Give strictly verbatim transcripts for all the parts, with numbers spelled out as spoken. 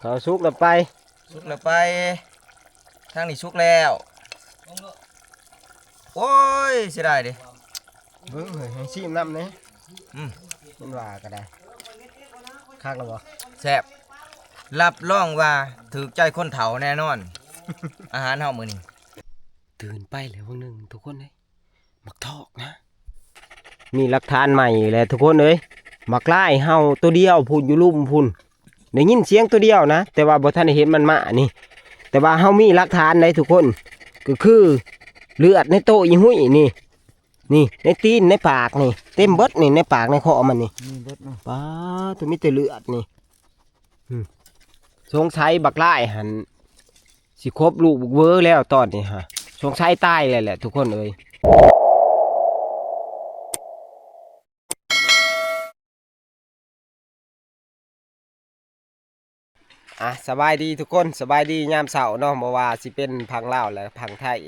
เขาสุกแล้วไป สุกแล้วไป ทางนี้สุกแล้ว โอ้ย เสียดายเด้ เบิ่งเฮ้ย ให้ชิมนำแหน่ อืม มันว่าก็ได้ คักแล้วบ่ แซ่บ รับรองว่าถูกใจคนเฒ่าแน่นอน อาหารเฮามื้อนี้ ตื่นไปแล้วเบิ่งหนึ่งทุกคนเอ้ย หมากทอกนะ มีหลักฐานใหม่อีกแล้วทุกคนเอ้ย หมากลายเห่าตัวเดียวพุ้นอยู่ลุ่มพุ้น ได้ยินเสียงตัวเดียวนะ แต่ว่าบ่ทันได้เห็นมันมานี่ แต่ว่าเฮามีหลักฐานได้ทุกคน ก็คือเลือดในโต๊ะอีหุ้ยนี่ นี่ในตีนในปากนี่ เต็มเบิดนี่ ในปากในคอมันนี่ มีเบิดเนาะ ป๊าด ตัวมีแต่เลือดนี่ อืม สงสัยบักลายหั่น สิคบลูกบักเวอแล้วตอนนี้ฮะ สงสัยตายแล้วแหละทุกคนเอ้ย อ่ะ สบายดีทุกคน สบายดียามเช้าเนาะ บ่ว่าสิเป็นพังลาวและพังไทย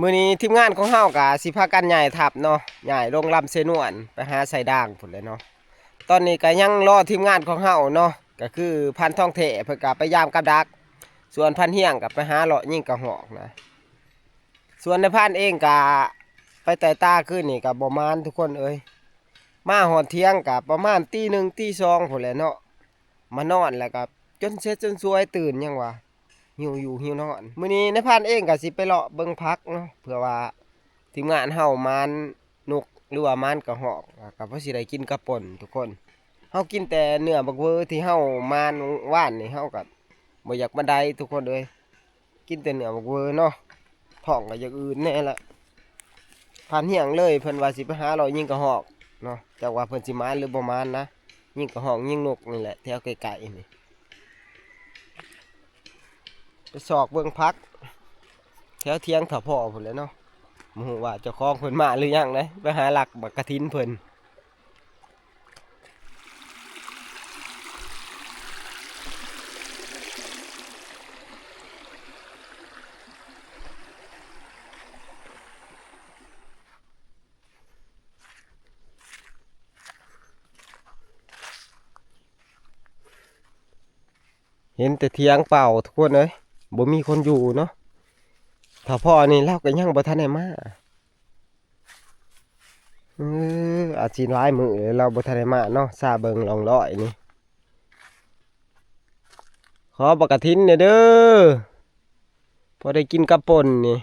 มื้อนี้ทีมงานของเฮากะสิพากันย้ายทัพเนาะ ย้ายลงลำเซนวน ไปหาใส่ด่างพุ้นแหละเนาะ ตอนนี้ก็ยังรอทีมงานของเฮาเนาะ ก็คือพันทองแท้เพิ่นก็ไปยามกับดัก ส่วนพันเฮียงก็ไปหาเลาะยิงกระหอกนะ ส่วนนายพันเองก็ไปไต่ตาคืนนี่ก็บ่หมานทุกคนเอ้ย มาฮอดเที่ยงก็ประมาณตีหนึ่งตีสองพุ้นแหละเนาะ มานอนแล้วก็จนเซดจนซวยตื่นยังว่า หิวอยู่หิวนอน มื้อนี้นายพันเองก็สิไปเลาะเบิ่งผักเนาะ เผื่อว่าทีมงานเฮาหมานนกหรือว่าหมานกระหอก ก็พอสิได้กินกับป่นทุกคน เฮากินแต่เนื้อบักเวอที่เฮาหมานวานนี่ เฮาก็บ่อยากปานใดทุกคนเอ้ย กินแต่เนื้อบักเวอเนาะ ท้องก็อยากอืดแน่ละ พันเฮียงเลย เพิ่นว่าสิไปหาเลาะยิงกระหอกเนาะ จักว่าเพิ่นสิหมานหรือบ่หมานนะ ยิงกระหอกยิงนกนี่แหละ แถวใกล้ๆนี่ ไปซอกเบิ่งผัก แถวเถียงถ้าพ่อพุ้นแหละเนาะ บ่ฮู้ว่าเจ้าของเพิ่นมาหรือยังเด้ ไปหาลักบักกะถินเพิ่น เห็นแต่เถียงเปล่าทุกคนเอ้ย บ่มีคนอยู่เนาะ ถ้าพ่อนี่ลาวก็ยังบ่ทันได้มา เออ อาจสิหลายมื้อแล้วลาวบ่ทันได้มาเนาะ ซาเบิ่งร่องรอยนี่ ขอบักกะถินแหน่เด้อ พอได้กินกับป่นนี่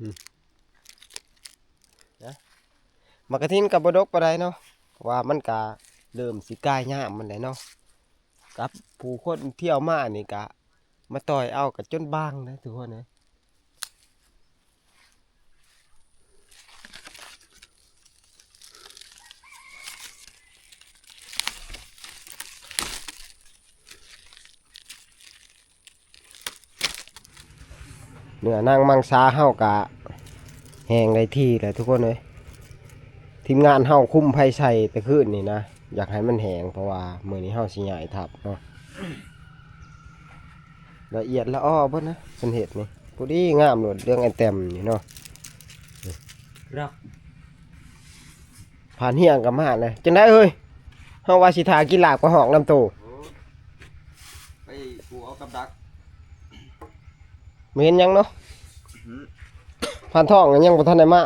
อืม นะ หมากกะถินก็บ่ดกปานใดเนาะ เพราะว่ามันก็เริ่มสิกายยามมันแหละเนาะ กับผู้คนเที่ยวมานี่ก็มาต่อยเอาก็จนบางนะทุกคนเอ้ย เนื้อนางมังสาเฮากะแห้งได้ที่แล้วทุกคนเอ้ย ทีมงานเฮาคุมไฟใส่แต่คืนนี่นะ อยากให้มันแห้ง เพราะว่ามื้อนี้เฮาสิย้ายทัพเนาะ ละเอียดละอ้อเบิดนะ เพิ่นเฮ็ดนี่ พอดีงามโลด เรื่องไอ้แต้มนี่เนาะ ครับ ผ่านเฮียงก็มาเลย จังได๋เฮ้ย เฮาว่าสิถ่ากินลาบกระหอกนำโต โอ้ ไปกูเอากับดัก บ่เห็นหยังเนาะ อืม ผ่านท้องก็ยังบ่ทันได้มา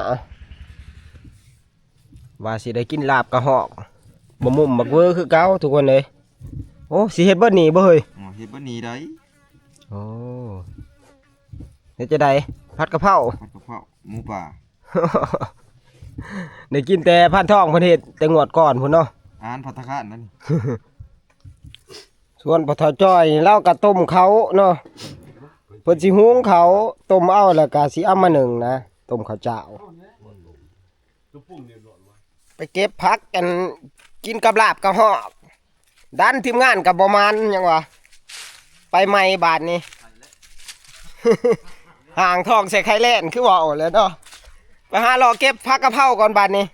ว่าสิได้กินลาบกระหอก บ่มุมบักเวอคือเก่าทุกคนเอ้ย โอ้ สิเฮ็ดเบิดนี่บ่เฮ้ย อ๋อ เฮ็ดบ่หนีได้ โอ้ เฮ็ดจั่งใด ผัดกะเพรา ผัดกะเพรา หมูป่า ได้กินแต่พันทองเพิ่นเฮ็ดแต่งวดก่อนพุ้นเนาะ อาหารภัตตาคารนั่น ส่วนพ่อเฒ่าจ้อยนี่ลาวก็ต้มข้าวเนาะ เพิ่นสิหุงข้าวต้มเอาแล้วก็สิเอามานึ่งนะ ต้มข้าวเจ้า ไปเก็บผักกันกินกับลาบกระหอก ดันทีมงานก็บ่หมานหยังวะ ไปใหม่บาดนี้ ห่างท้องใส่ไข่แล่นคือเว้าแหละเนาะ ไปหาเลาะเก็บผักกะเพราก่อนบาดนี้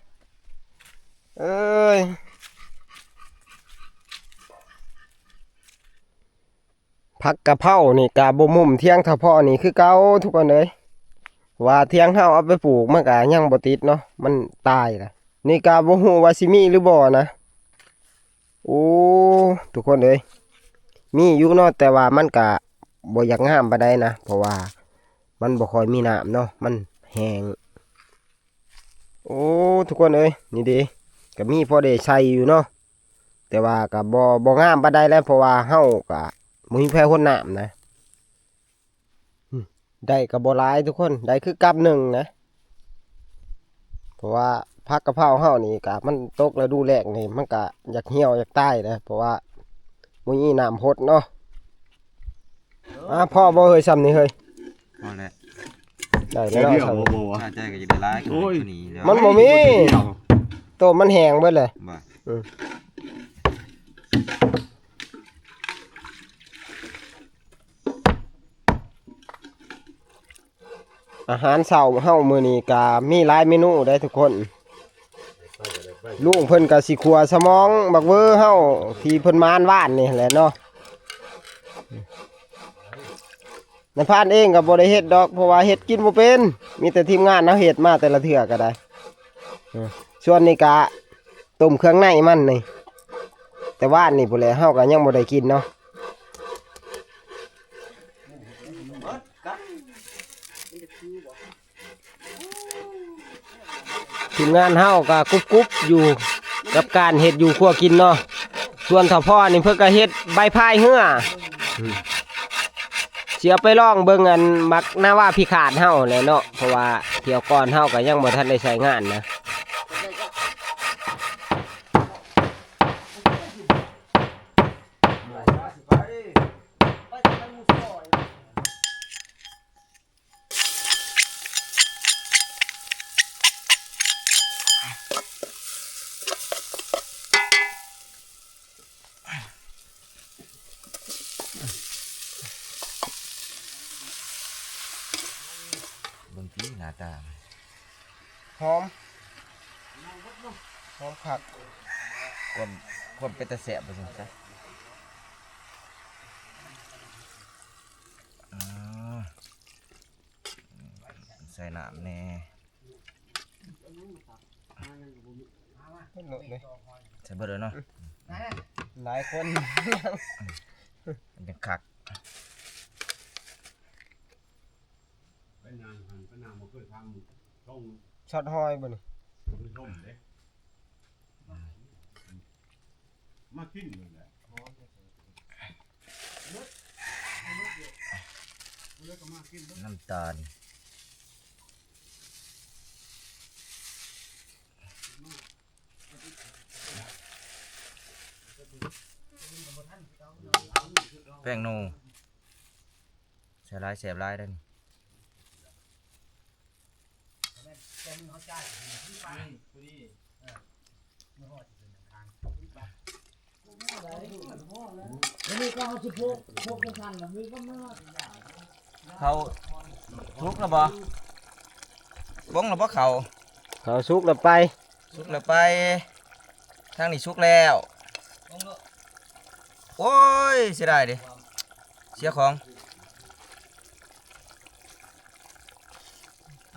เอ้ย ผักกะเพรานี่กะบ่มุมเถียงเท่าพ่อนี่คือเก่าทุกคนเอ้ย ว่าเถียงเฮาเอาไปปลูกมันกะยังบ่ติดเนาะ มันตายละ นี่กะบ่ฮู้ว่าสิมีหรือบ่นะ โอ้ ทุกคนเอ้ย มีอยู่เนาะ แต่ว่ามันกะบ่อยากงามปานใดนะ เพราะว่ามันบ่ค่อยมีน้ำเนาะ มันแห้ง โอ้ ทุกคนเอ้ย นี่เด้ กะมีพอได้ใส่อยู่เนาะ แต่ว่ากะบ่ บ่งามปานใดแล้ว เพราะว่าเฮากะบ่มีไผรดน้ำนะ อืม ได้กะบ่หลายทุกคน ได้คือกำหนึ่งนะ เพราะว่าผักกะเพราเฮานี่กะมันตกฤดูแล้งนี่ มันกะอยากเหี่ยวอยากตายนะ เพราะว่าบ่มีน้ำหดเนาะ อ่ะ พอบ่เฮ้ย ส่ำนี่เฮ้ย พอแล้ว ได้แล้วเนาะ เดี๋ยว ส่ำ บ่ บ่ บ่ ถ้าใจก็จะได้หลาย โอ้ย กว่านี้แล้ว มันบ่มี เดี๋ยว โตมันแห้งเบิดเลย บ่ อืม อาหารเช้าเฮามื้อนี้กะมีหลายเมนูเด้ทุกคน ลุงเพิ่นกะสิคั่วสมองบักเวอเฮาที่เพิ่นหมานวานนี่แหละเนาะ นายพรานเองกะบ่ได้เฮ็ดดอก เพราะว่าเฮ็ดกินบ่เป็น มีแต่ทีมงานเฮาเฮ็ดมาแต่ละเทื่อกะได้ เออ ส่วนนี้กะต้มเครื่องในมันนี่ แต่วานนี่พู้นแหละ เฮากะยังบ่ได้กินเนาะ ทีมงานเฮากะกุ๊บๆอยู่กับการเฮ็ดอยู่ครัวกินเนาะ ส่วนเฒ่าพ่อนี่เพิ่นกะเฮ็ดใบพายเฮือ อืม สิเอาไปลองเบิ่งอันหมากนาวาพิฆาตเฮาแหละเนาะ เพราะว่าเที่ยวก่อนเฮากะยังบ่ทันได้ใช้งานนะ เบิ่งติหน้าตา หอม หอมคัก ความ ความเป็นตาแซ่บว่าซั่นซะ อ่า ใส่น้ำแหน่ เพิ่นโลดเลย ใส่เบิดเลยเนาะ หลายคน มันจังคัก ไปนางหัน ไปนางบ่เคยทำ ต้อง ช็อตหอยบ่นี่ ต้องไปชมเด้ มากินเลยแหละ น้ำตาล แป้งโน ใส่หลายแซ่บหลายเด้อนี่ เขาสุกแล้วบ่ ปงแล้วบ่เขา เขาสุกแล้วไป สุกแล้วไป ทางนี้สุกแล้ว โอ้ย เสียดายเด้ เสียของ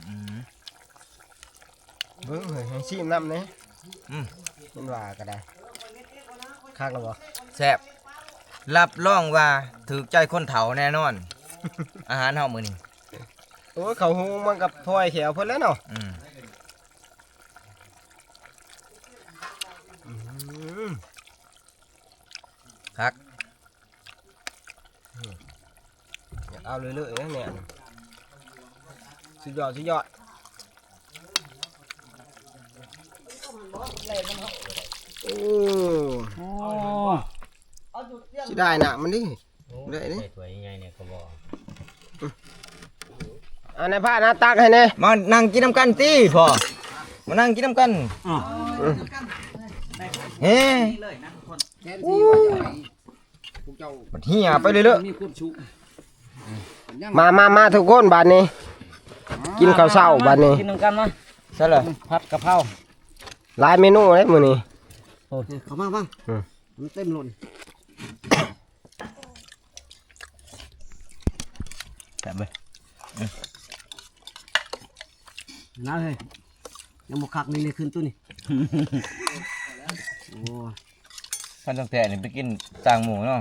อืม เบิ่งเฮ้ย ให้ชิมน้ำแหน่ อืม มันว่าก็ได้ คักแล้วบ่ แซ่บ รับรองว่าถูกใจคนเฒ่าแน่นอน อาหารเฮามื้อนี้ โอ้ย เขาหุงมันกับถ้วยแขวเพิ่นแล้วเนาะ อืม อืม คัก อยากเอาเรื่อยๆนะเนี่ย สุดยอด สุดยอด โอ้ โอ้ สิได้นะมันดิ ได้นี่ ใส่ถ้วยใหญ่ๆเนี่ยก็บอก อันนั้นพานะตักให้แหน่ มานั่งกินน้ำกันติพ่อ มานั่งกินน้ำกัน เฮ้ แทนที่ว่าจะให้พวกเจ้า มันเหี่ยไปเรื่อยๆ มีความสุข มา มา มาทุกคนบาดนี้ กินข้าวเช้าบาดนี้ กินนำกันมา ใช่เลย ผัดกะเพรา หลายเมนูเลยมื้อนี้ เออ เข้ามา มา อืม มันเต็มล้น แซ่บเว้ย นะเฮ้ย ยังบ่คักนี่ นี่ขึ้นตัวนี่ โอ้ คันตั้งแต่นี่ไปกินต่างหมู่เนาะ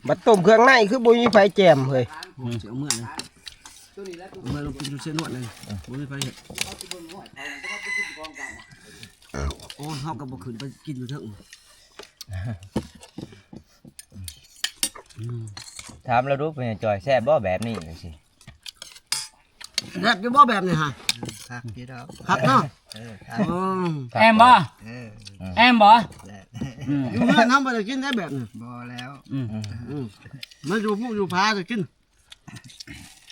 บัดต้มเครื่องในคือบ่มีไผแจ่มเฮ้ย โอ้ เสียเมื่อเลย เมื่อลงกินอยู่เส้นนวดเลย บ่มีไผเห็น โอ้ เฮาก็บ่ขึ้นไปกินอยู่เทิง อืม ถามแล้วดู เป็นไงจอย แซ่บบ่แบบนี้จังซี่ แซ่บอยู่บ่แบบนี้ฮะ คักอยู่ดอก คักเนาะ เออ คัก อืม แอมบ่ เออ แอมบ่ แซ่บ อืม อยู่เฮือนเฮาบ่ได้กินได้แบบนี้ บ่แล้ว อืม อืม มาอยู่ภูอยู่ผาจะกิน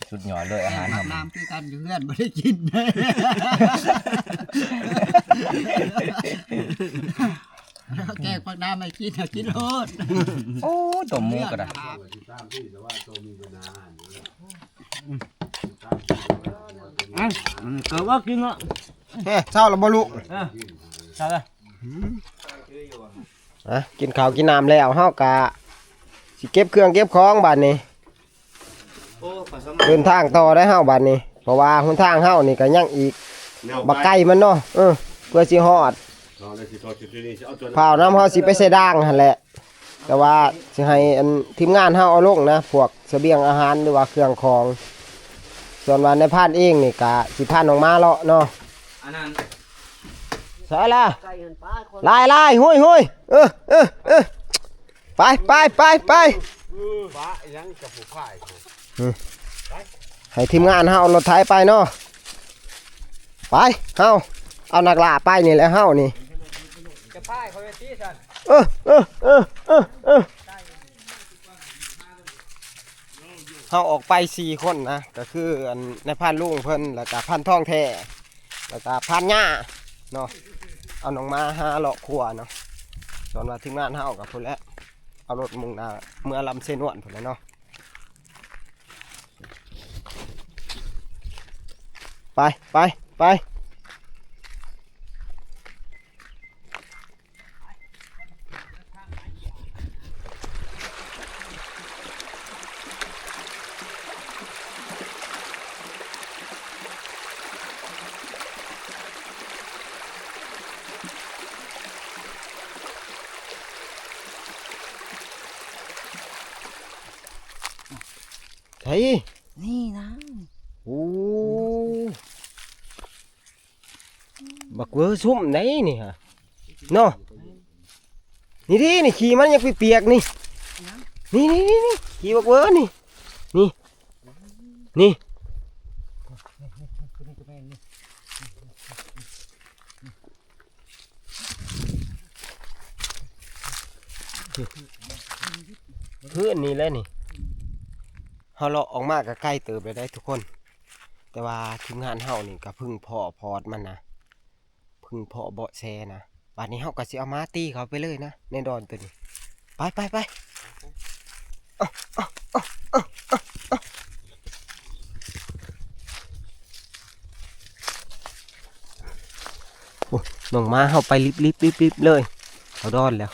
สุดยอดเลยอาหาร หมากน้ำคือกัน อยู่เฮือนบ่ได้กิน แกงผักน้ำให้กิน เอากินโลด โอ้ ต้มหมูก็ได้ อ่ะ มันก็ว่ากินเนาะ เฮ้ย เช้าแล้วบ่ลูก เออ เช้าแล้ว อ่ะ กินข้าวกินน้ำแล้ว เฮากะสิเก็บเครื่องเก็บของบัดนี้ โอ้ ปลาแซลมอน เดินทางต่อได้เฮาบัดนี้ เพราะว่าหนทางเฮานี่ก็ยังอีก แนวไป บักไกลมันเนาะ เออ เพื่อสิฮอด เราได้สิทอดจุดนี้ สิเอาตัวนั้น พร้าวน้ำเฮาสิไปใส่ด่างหั่นแหละ แต่ว่าสิให้อันทีมงานเฮาเอาลงนะ พวกเสบียงอาหารหรือว่าเครื่องของ ส่วนว่านายพรานเองนี่กะสิพาน้องหมาเลาะเนาะ อันนั้น ใส่ละ ไก่หันปลาคน ลายลาย หุยหุย เออ เออ เออ ไป ไป ไป ไป ฟ้ายังกับผู้พ่าย อืม ให้ทีมงานเฮาเอารถไถไปเนาะ ไป เฮา เอานักล่าไปนี่แหละเฮานี่ จะพ่ายเขาไปตีสัน เออ เออ เออ เออ เออ เฮาออกไปสี่คนนะ ก็คืออันนายพรานลุงเพิ่น แล้วก็พรานทองแท้ แล้วก็พรานหญ้าเนาะ เอาน้องหมาหาเลาะครัวเนาะ ส่วนว่าทีมงานเฮากับพุ้นแหละ เอารถมุ่งหน้าเมือลำเซนวนพุ้นแหละเนาะ ไป ไป ไป ไส นี่นะ โอ้ บักเวอร์ซุ่มไหนนี่ฮะ เนาะ นี่ดิ นี่ขี้มันยังเปียกๆนี่ นี่ นี่ นี่ นี่ ขี้บักเวอร์นี่ นี่ นี่ คืออันนี้แหละนี่ เฮาเลาะออกมาก็ไกลเติบแล้วได้ทุกคน แต่ว่าทีมงานเฮานี่ก็เพิ่งพ้อพอดมันนะ เพิ่งพ้อเบาะแสนะ บัดนี้เฮาก็สิเอาหมาตีเขาไปเลยนะ ในดอนตัวนี้ ไป ไป ไป โอ้ย น้องหมาเฮาไปลิบๆๆๆเลย เขาดอนแล้ว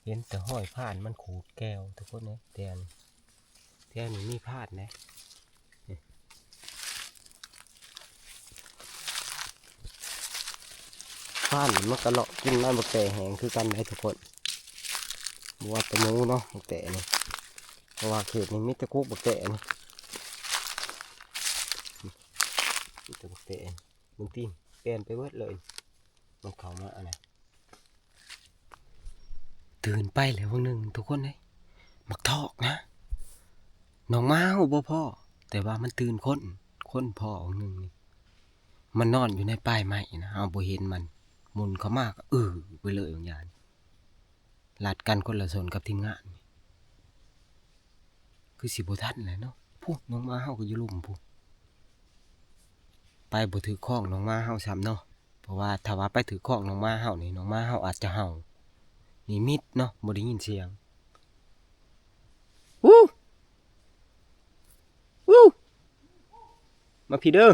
เห็นแต่ห้อยพรานมันขูดแก้วทุกคนเอ้ย แต่อัน แถวนี้มีพรานนะ นี่ พรานมันก็เลาะกินไม้บักแตแหงคือกันได้ทุกคน บ่ว่าแต่หมูเนาะ บักแตนี่ เพราะว่าเขตนี้มีแต่กุกบักแตนี่ มีแต่บักแต มึงตีนเปลี่ยนไปเบิดเลย มันเข้ามาอันไหน ตื่นไปแล้ววังหนึ่งทุกคนเอ้ย หมากทอกนะ น้องหมาเฮาบ่พ้อ แต่ว่ามันตื่นคน คนพ้อวังหนึ่งนี่ มันนอนอยู่ในปลายไม้นะ เฮาบ่เห็นมัน หมุนเข้ามาก็อื้อไปเลยบางอย่าง ลัดกันคนละโซนกับทีมงาน คือสิบ่ทันแหละเนาะ พุ้น น้องหมาเฮาก็อยู่ลุ่มพุ้น ไปบ่ถืกคอกน้องหมาเฮาซ้ำเนาะ เพราะว่าถ้าว่าไปถืกคอกน้องหมาเฮานี่ น้องหมาเฮาอาจจะเห่า นี่มิดเนาะ บ่ได้ยินเสียง อู้ อู้ มาพี้เด้อ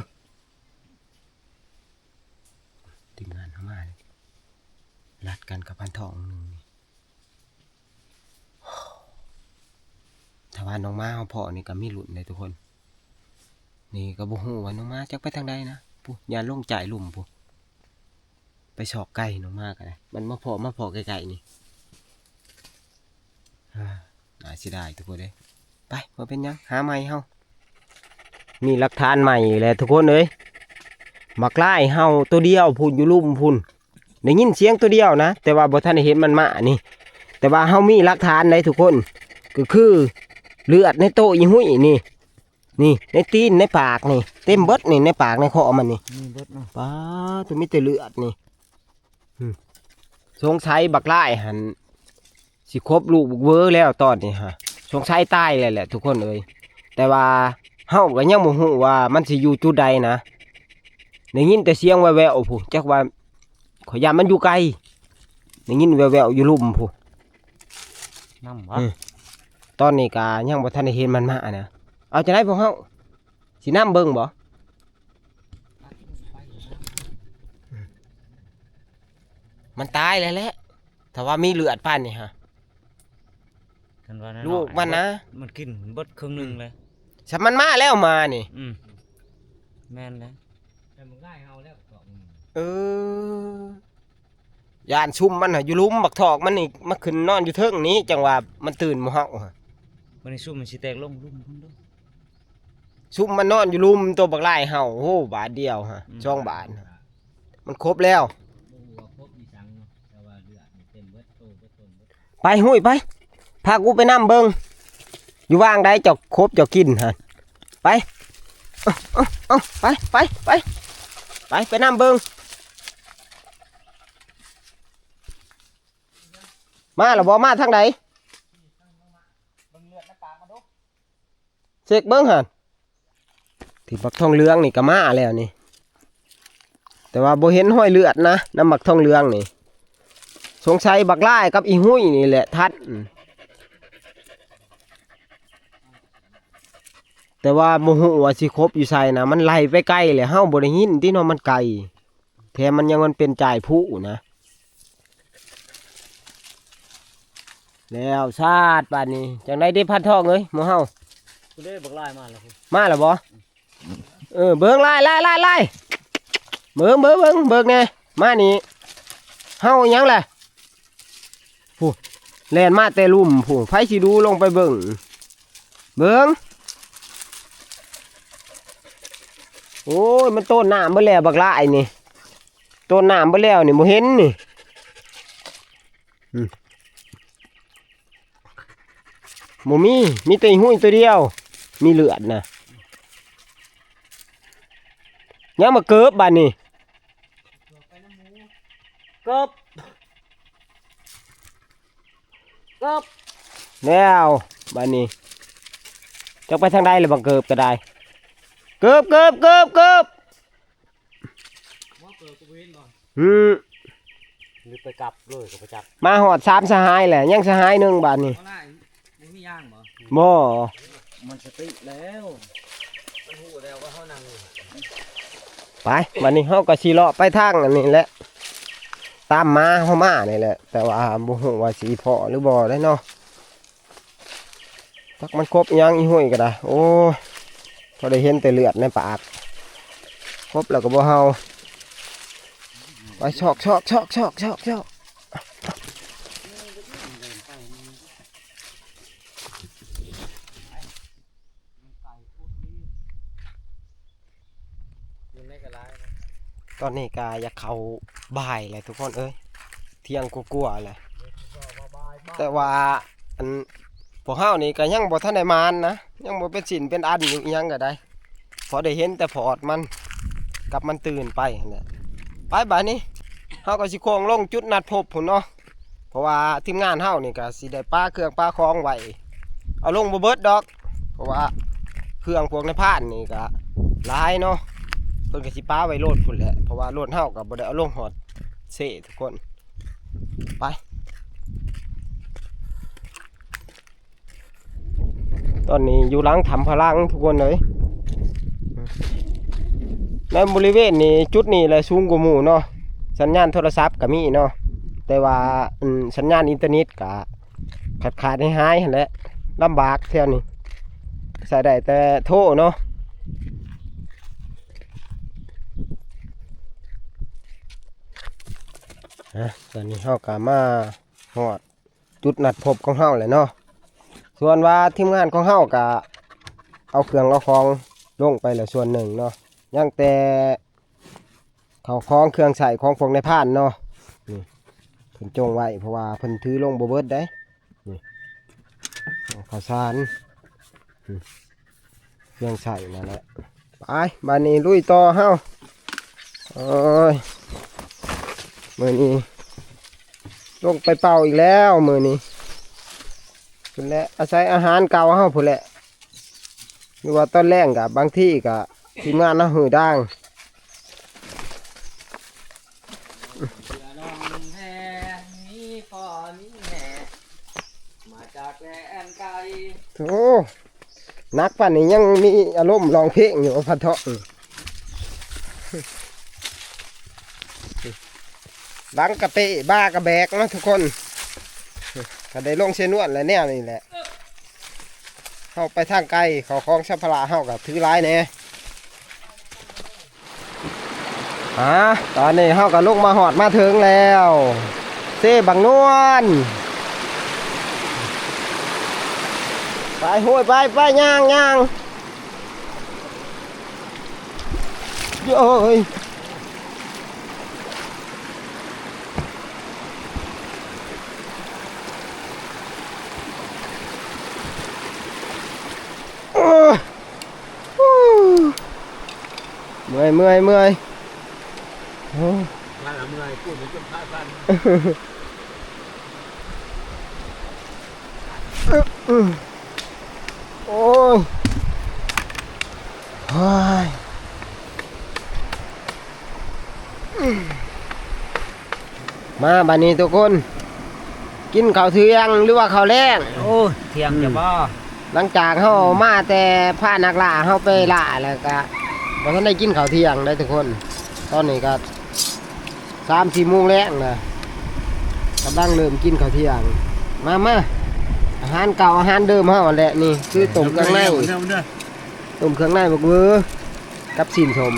ทีมงานเฮามาเลย ลัดกันกับพันทองหนึ่งนี่ ถ้าว่าน้องหมาเฮาพ้อนี่ก็มีลุ้นเลยทุกคน นี่ก็บ่ฮู้ว่าน้องหมาจักไปทางใดนะ พุ้น ย่านลงจ่ายลุ่มพุ้น ไปซอกไกลน้องหมาก็ได้ มันมาพ้อ มาพ้อใกล้ๆนี่ อ่า น่าเสียดายทุกคนเอ้ย ไป บ่เป็นหยัง หาใหม่เฮา มีหลักฐานใหม่อีกแล้วทุกคนเอ้ย บักหลายเห่าตัวเดียวพุ้น อยู่ลุ่มพุ้น ได้ยินเสียงตัวเดียวนะ แต่ว่าบ่ทันได้เห็นมันมานี่ แต่ว่าเฮามีหลักฐานได้ทุกคน ก็คือเลือดในโตอีหุ้ยนี่ นี่ ในตีน ในปากนี่ เต็มเบิดนี่ ในปากในคอมันนี่ มีเบิดนะ ป๊าด ตัวมีแต่เลือดนี่ อืม สงสัยบักหลายหั่น สิคบลูกบักเวอแล้วตอนนี้ฮะ สงสัยตายแล้วแหละทุกคนเอ้ย แต่ว่าเฮาก็ยังบ่ฮู้ว่ามันสิอยู่จุดใดนะ ได้ยินแต่เสียงแว่วๆพุ้น จักว่า ข้อยย่านมันอยู่ไกล ได้ยินแว่วๆอยู่ลุ่มพุ้น นำวะ อืม ตอนนี้ก็ยังบ่ทันได้เห็นมันมานะ เอาจั่งใดพวกเฮา สินำเบิ่งบ่ มันตายแล้วแหละ ถ้าว่ามีเลือดปานนี้ฮะ คันว่าน้อยๆ ลูกมันนะ มันกินเบิดครึ่งหนึ่งเลย สำมันมาแล้วมานี่ อืม แม่นแล้ว แต่มันง่ายเฮาแล้วก็ เออ ย่านซุมมันฮะ อยู่ลุ่มบักทอกมันนี่ มาขึ้นนอนอยู่เทิงนี้ จั่งว่ามันตื่นหมู่เฮาฮะ มันซุมมันสิแตกลงลุ่มพุ่นเด้อ ซุมมันนอนอยู่ลุ่มตัวบักหลายเห่า โอ้โห บาดเดียวฮะ อืม สองบาดฮะ มันครบแล้ว ไป หุ้ย ไป พากูไปนำเบิ่ง อยู่ว่างใดเจ้าคบเจ้ากินหั่น ไป เอา เอา เอา ไป ไป ไป ไป ไปนำเบิ่ง มาแล้วบ่ มาทางใด เช็คเบิ่งหั่น ที่บักทองเหลืองนี่ก็มาแล้วนี่ แต่ว่าบ่เห็นรอยเลือดนะ นำบักทองเหลืองนี่ สงสัยบักหลายกับอีหุ้ยนี่แหละทัน แต่ว่าบ่ฮู้ว่าสิคบอยู่ไสนะ มันไล่ไปไกลแล้ว เฮาบ่ได้ยินติเนาะ มันไกล แถมมันยังมันเป็นจ่ายผู้นะ แล้วซาดบาดนี้ จั่งใด๋เด้พันทองเอ้ย หมู่เฮา ผู้ใด๋บักหลายมาแล้วพุ้น มาแล้วบ่ เออ เบิ่งหลายหลายหลายหลาย เบิ่ง เบิ่ง เบิ่ง เบิ่งแหน่ มานี่ เห่าหยังล่ะ พุ้น แล่นมาแต่ลุ่มพุ้น ไผสิดูลงไปเบิ่ง เบิ่ง โอ้ย มันต้นน้ำเบิดแล้วบักหลายนี่ ต้นน้ำเบิดแล้วนี่ บ่เห็นนี่ อืม บ่มี มีแต่อีหุ้ยตัวเดียว มีเลือดนะ ยังมาเกิบบาดนี้ เกิบ เกิบ แล้วบาดนี้ จักไปทางใด๋ล่ะบักเกิบก็ได้ เกิบ เกิบ เกิบ เกิบ อืม หรือไปกลับเลยก็ไปจับ มาฮอดสามสหายแหละ ยังสหายหนึ่งบาดนี้ บ่ได้ บ่มียางบ่ บ่ มันสติแล้ว มันฮู้แล้วว่าเฮานั่งอยู่ ไป บาดนี้เฮาก็สิเลาะไปทางอันนี้แหละ ตามหมาเฮามานี่แหละ แต่ว่าบ่ฮู้ว่าสิพ้อหรือบ่ได้เนาะ จักมันคบหยังอีหุ้ยก็ได้ โอ้ย พอได้เห็นแต่เลือดในปาก คบแล้วก็บ่เห่า ไป ซอก ซอก ซอก ซอก ซอก ซอก ตอนนี้ก็อยากเข้าบ่ายแล้วทุกคนเอ้ย เที่ยงกว่าๆแล้ว แต่ว่าอัน พวกเฮานี่ก็ยังบ่ทันได้หมานนะ ยังบ่เป็นชิ้นเป็นอันอยู่อิหยังก็ได้ พอได้เห็นแต่พอดมัน กับมันตื่นไปนั่นแหละ ไปบาดนี้ เฮาก็สิโค้งลงจุดนัดพบพุ้นเนาะ เพราะว่าทีมงานเฮานี่ก็สิได้ปาเครื่องปาของไว้ เอาลงบ่เบิดดอก เพราะว่า เครื่องพวกนายพรานนี่ก็หลายเนาะ เพิ่นก็สิปะไว้โลดพุ้นแหละ เพราะว่ารถเฮาก็บ่ได้เอาลงฮอดเซทุกคน ไป ตอนนี้อยู่หลังถ้ำพลังทุกคนเอ้ย ในบริเวณนี้ จุดนี้แหละสูงกว่าหมู่เนาะ สัญญาณโทรศัพท์ก็มีเนาะ แต่ว่า อืม สัญญาณอินเทอร์เน็ตก็ขาดๆหายๆหั้นแหละ ลำบากแถวนี้ ใช้ได้แต่โทรเนาะ อ่ะ ตอนนี้เฮาก็มาฮอดจุดนัดพบของเฮาแล้วเนาะ ส่วนว่าทีมงานของเฮาก็เอาเครื่องเอาของลงไปแล้วส่วนหนึ่งเนาะ ยังแต่เข้าของเครื่องใช้ของพวกนายพรานเนาะ นี่ เพิ่นจงไว้ เพราะว่าเพิ่นถือลงบ่เบิดเด้ นี่ ข้าวสาร อืม เครื่องใช้นั่นแหละ ไป บัดนี้ลุยต่อเฮา โอ้ย มื้อนี้ ลงไปเป่าอีกแล้ว มื้อนี้ พุ้นแหละ อาศัยอาหารเก่าเฮาพุ้นแหละ หรือว่าตอนแลงก็ บางทีก็ ทีมงานเฮาหื้อด่าง เสือน้องแพมีพ่อมีแม่ มาจากแดนไกล โอ้ หนักปานนี้ยังมีอารมณ์ร้องเพลงอยู่ พะเทาะ หลังกะเปะ บ่ากะแบกเนาะทุกคน ก็ได้ลงเซนวนแล้วแนวนี้แหละ เฮาไปทางไกล เข้าของสัมภาระเฮาก็ถือหลายแหน่ อ่า ตอนนี้เฮาก็ลงมาฮอดมาถึงแล้ว เซบักนวล ไป โฮ้ย ไป ไป ย่าง ย่าง โอ้ย โอ้ย เมื่อย เมื่อย เมื่อย โอ้ย ว่าละเมื่อย พูดเหมือนคนพาสั้น โอ้ย โอ้ย มาบัดนี้ทุกคน กินข้าวเที่ยงหรือว่าข้าวแลง โอ้ย เที่ยงจะบ่ หลังจากเฮามาแต่พานักล่าเฮาไปล่าแล้วก็บ่ทันได้กินข้าวเที่ยงเด้อทุกคน ตอนนี้ก็สามสี่โมงแลงนะ กำลังเริ่มกินข้าวเที่ยง มา มา อาหารเก่าอาหารเดิมเฮาแหละนี่ คือต้มเครื่องใน ต้มเครื่องในบักเวอกับสิ้นสม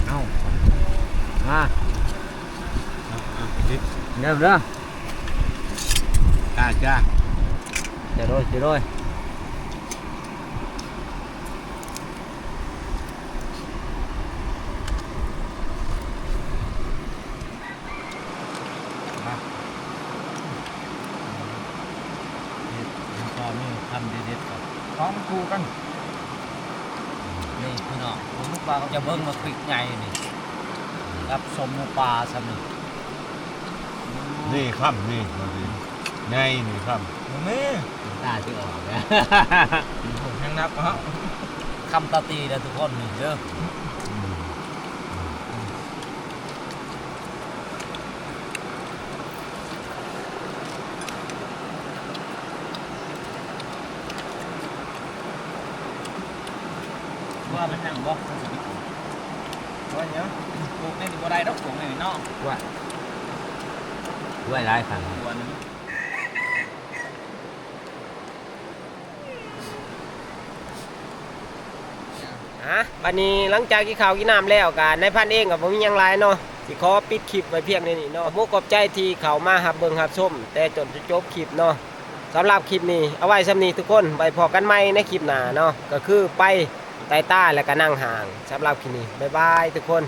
เอ้า มา เริ่มเด้อ จ้า จ้า จะโรย จะโรย มา เด็ด แล้วก็มีคำเด็ดๆครับ ของมันคู่กัน นี่พี่น้อง ผมนึกว่าเขาจะเบิ่งมาคลิกไงนี่ ครับ สมหมูปลาซ้ำนี่ นี่คำนี่ นี่ ไงนี่คำ นี่ ตาสิออกนะ ผมยังนับเหรอ คำตาตีนะทุกคนนี่เด้อ ว่ามันนั่งบ่ ว่าเนี้ย ปลูกในนี่บ่ได้ดอก ปลูกในนี่เนาะ ว่า ด้วยหลายครั้ง ตัวหนึ่ง อ่ะ บัดนี้หลังจากกินข้าวกินน้ำแล้วก็ นายพรานเองก็บ่มีหยังหลายเนาะ สิขอปิดคลิปไว้เพียงเท่านี้เนาะ ขอบคุณขอบใจที่เข้ามารับเบิ่งรับชม แต่จนจนจบคลิปเนาะ สำหรับคลิปนี้เอาไว้ส่ำนี้ทุกคน ไว้พ้อกันใหม่ในคลิปหน้าเนาะ ก็คือไปไต่ตาและก็นั่งห่าง สำหรับคลิปนี้ บ๊ายบายทุกคน